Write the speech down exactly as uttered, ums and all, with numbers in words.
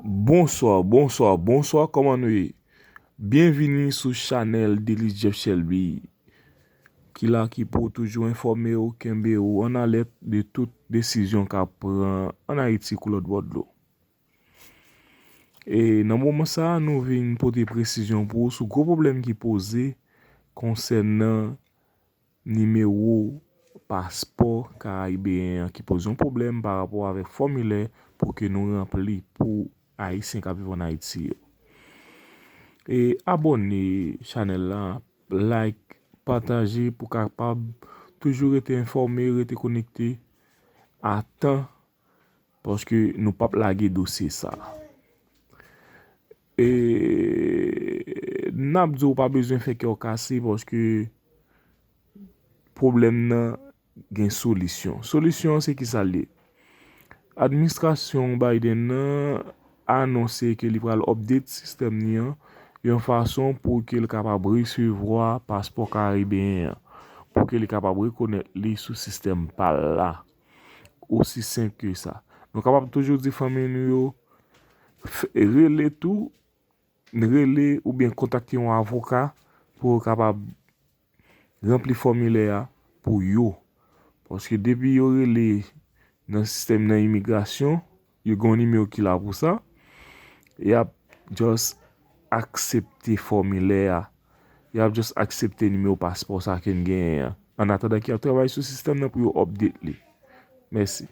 Bonswa, bonswa, bonswa, kòman nou ye? Byenvini sou chanèl Daily Jeff Shelby, ki la ki pou toujou enfòme w, kenbe w an alèt de tout desizyon k ap pran ann Ayiti kou lòt bò dlo. E nan moman sa a, nou vin pote presizyon pou w sou gwo pwoblèm ki poze konsènan nimewo paspò karayibeyen an ki poze yon pwoblèm pa rapò avèk fòmilè pou ke nou ranpli pou Ayisyen k ap viv ann Ayiti yo. E abòne chanèl la, like, pataje pou kapab toujou rete enfòme, rete konekte a tan, paske nou p ap lage dosye sa. E n ap di w pa bezwen fè kè w kase paske pwoblèm nan gen solisyon. Solisyon an se kisa l ye? Administrasyon Biden nan anonse ke li pral update sistèm li an yon fason pou ke l kapab resevwa paspò karibeyen an, pou ke li kapab rekonèt li sou sistèm pa l la. Osi senp ke sa. Nou kapab toujou di fanmi nou yo, f- rele tou, rele oubyen kontakte yon avoka pou yo kapab ranpli fòmilè a pou yo. Paske depi yo rele nan sistèm nan imigrasyon, yo gen yon nimewo ki la pou sa, y ap just aksepte fòmilè a. Y ap just aksepte nimewo paspò sa ke n genyen an. An atandan ke y ap travay sou sistèm nan pou yo update li. Mèsi.